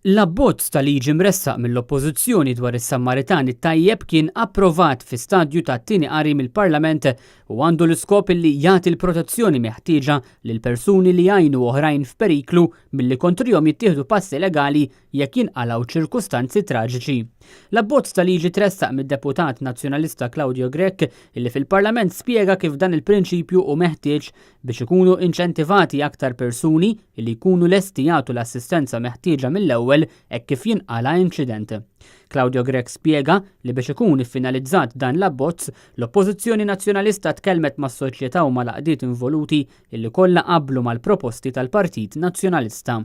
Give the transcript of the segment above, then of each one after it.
L-abbozz ta' liġi mressaq mill-Oppożizzjoni dwar is-Sammaritan it-Tajjeb kien approvat fi stadju tat-tieni qari mill-Parlament u għandu l-iskop li jagħti l-protezzjoni meħtieġa lil persuni li jgħinu oħrajn f'periklu milli kontrihom jittieħdu passi legali jekk jinqalgħu ċirkustanzi traġiċi. L-abbozz ta' liġi tressaq mid-Deputat Nazzjonalista Claudio Grech illi fil-Parlament spjega kif dan il-prinċipju hu meħtieġ biex ikunu inċentivati aktar persuni li jkunu lesti jagħtu l-assistenza meħtieġa mill-ewwel hekk kif jinqala' inċident. Claudio Grech spjega li biex ikun iffinalizzat dan l-abbozz, l-Oppożizzjoni Nazzjonalista tkellmet mas-soċjetà u mal-għaqdiet involuti illi kollha qablu mal-proposti tal-Partit Nazzjonalista.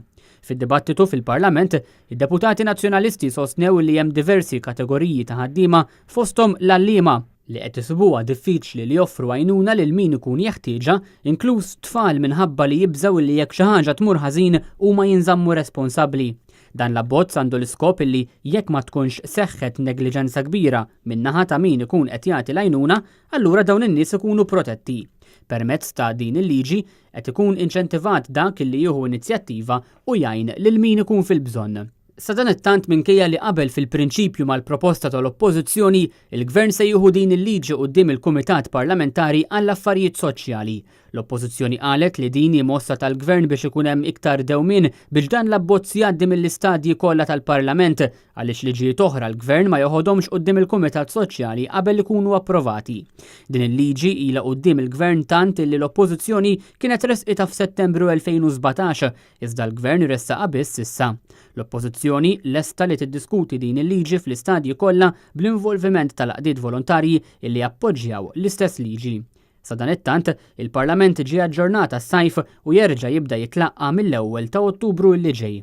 Fid-dibattitu fil-Parlament, id-deputati Nazzjonalisti sostnew li hemm diversi kategoriji ta' ħaddiema fosthom l-għalliema, li qed isibuha diffiċli li joffru għajnuna lil min ikun jeħtieġha, inkluż tfal minħabba li jibżgħu illi jekk xi ħaġa tmur ħażin huma jinżammu responsabbli. Dan l-abbozz għandu l-iskop illi jekk ma tkunx seħħet negliġenza kbira min-naħa ta' min ikun qed jagħti l-għajnuna, allura dawn in-nies ikunu protetti. Permezz ta' din il-liġi qed ikun inċentivat dak illi jieħu inizjattiva u jgħin lil min ikun fil-bżonn. Sadanittant minkejja li qabel fil-prinċipju mal-proposta tal-Oppożizzjoni, il-Gvern se jieħu din il-liġi quddiem il-Kumitat Parlamentari għall-Affarijiet Soċjali. L-Oppożizzjoni qalet li din hi mossa tal-Gvern biex ikun hemm iktar dewmien biex dan l-abbozz jgħaddi mill-istadji kollha tal-Parlament għaliex liġijiet oħra l-Gvern ma joħodhomx quddiem il-Kumitat Soċjali qabel ikunu approvati. Din il-liġi ilha quddiem il-Gvern tant illi l-Oppożizzjoni kienet ressqitha f'Settembru 2017 Iżda l-Gvern ressaqha biss issa. L-Oppożizzjoni lesta li tiddiskuti din il-liġi fl-istadji kollha bl-involviment tal-għaqdiet volontarji illi jappoġġjaw l-istess liġi. Sadanittant, il-Parlament ġie aġġornat għas-sajf u jerġa' jibda jitlaqqa' mill-ewwel ta' Ottubru illi ġej.